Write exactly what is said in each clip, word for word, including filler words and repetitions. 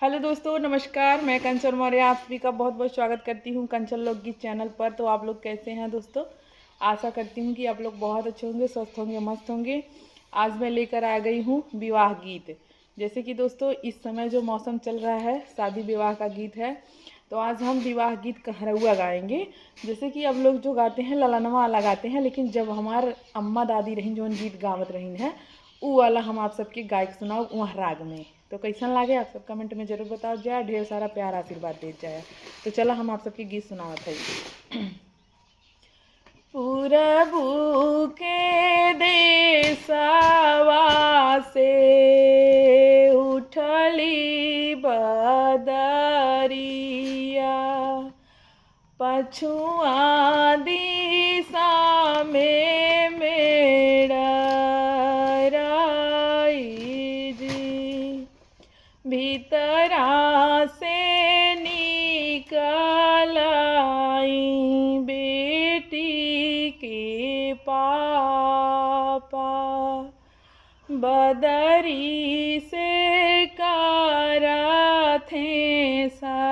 हेलो दोस्तों, नमस्कार। मैं कंचन मौर्य आप सभी का बहुत बहुत स्वागत करती हूँ कंचन लोकगीत चैनल पर। तो आप लोग कैसे हैं दोस्तों? आशा करती हूँ कि आप लोग बहुत अच्छे होंगे, स्वस्थ होंगे, मस्त होंगे। आज मैं लेकर आ गई हूँ विवाह गीत। जैसे कि दोस्तों, इस समय जो मौसम चल रहा है, शादी विवाह का गीत है, तो आज हम विवाह गीत कहरौआ गाएंगे। जैसे कि अब लोग जो गाते हैं, ललनवा वाला गाते हैं, लेकिन जब हमार अम्मा दादी रही, जौन गीत गावत रही हैं, उ वाला हम आप सबके गायक सुनाओ वह राग में। तो कैसन लागे, आप सब कमेंट में जरूर बताओ जाए, ढेर सारा प्यार आशीर्वाद दे जाए। तो चला, हम आप सबके गीत सुनावत है। पूरबू के देशवा से उठली बदरिया, पछुआ दिशा में मेड़राई जी। भीतरा से निकल आई बेटी के पापा, बदरी से करत हैं सलाम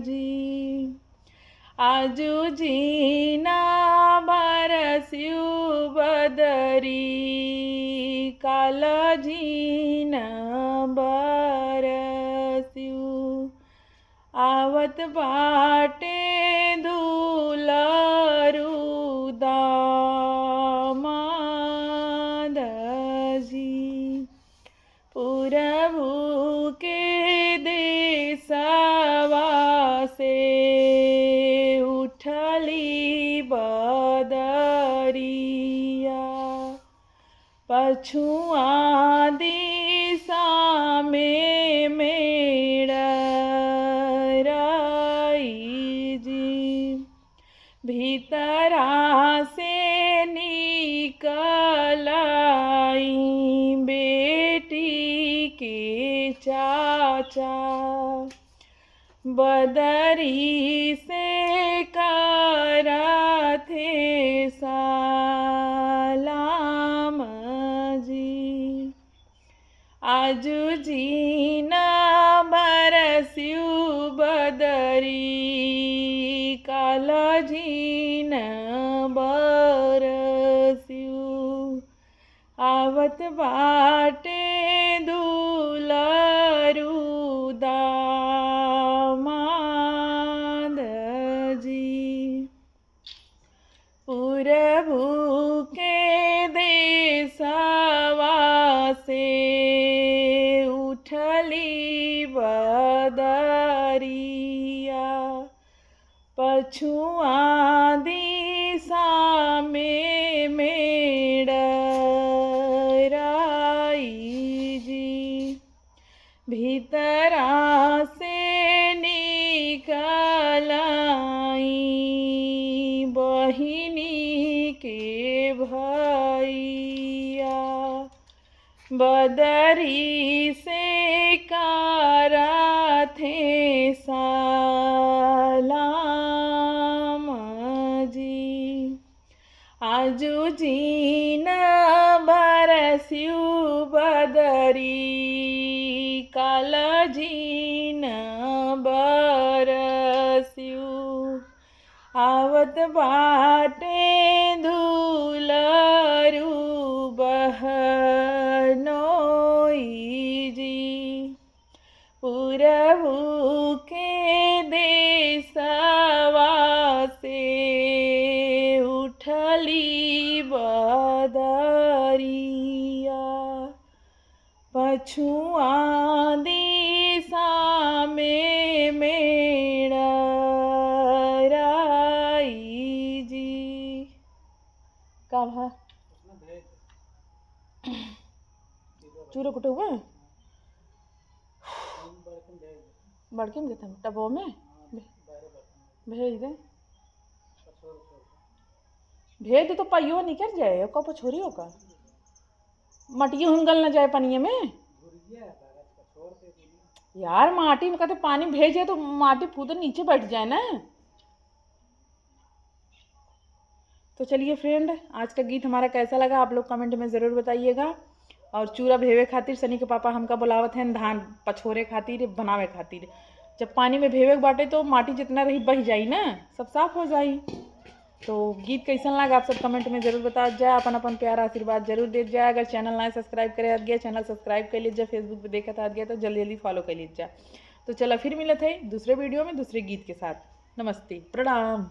जी। आजु जिन बरस्यु बदरी, काल जिन बरस्यु। आवत बाटे दुलारू दामाद जी। पूरबू के देशवा से उठली बदरिया, पछुआ दिशा में मेड़राई जी। भीतरा से निकल आई बेटी के चाचा, बदरी से करत हैं सलाम जी। आजु जिन बरस्यु बदरी, काल जिन बरस्यु। आवत बाटे दुलारू दामाद जी। पूरबू के देशवा से उठली बदरिया, पछुआ दिशा में मेड़राई जी। भीतरा से निकल आई बहिनी के भैया, बदरी से करत हैं सलाम जी। आजु जिन बरस्यु बदरी, काल जिन बरस्यु। आवत बाटे दुलारू बहनोई जी। पूरबू के देशवा से उठली बदरिया, पछुआ दिशा में मेड़राई जी। का भा? चूरो कुटो हुआ? बड़के में देता हूँ, टबो में। भे-, भेज दे। भेज दे तो पाइयो निकल जाए, ओका पछोरी ओका। मटियो हम गल न जाए पनिये में। यार, माटी में कते पानी भेजे तो माटी फूद नीचे बैठ जाए ना। तो चलिए फ्रेंड, आज का गीत हमारा कैसा लगा, आप लोग कमेंट में ज़रूर बताइएगा। और चूरा भेवे खातिर सनी के पापा हमका बोलावत हैं धान पछोरे खातिर, बनावे खातिर। जब पानी में भेवे के बाटे तो माटी जितना रही बह जाई ना, सब साफ हो जाई। तो गीत कैसन लाग आप सब comment में जरूर बता जाए, अपन अपन प्यार आशीर्वाद जरूर दे जाए। अगर channel ना subscribe करे हत गया, channel subscribe कर लीजिए, Facebook पे देखत हत गया तो जल्दी जल्दी follow कर लीजिए। तो चला फिर मिलत है दूसरे video में दूसरे गीत के साथ। नमस्ते, प्रणाम।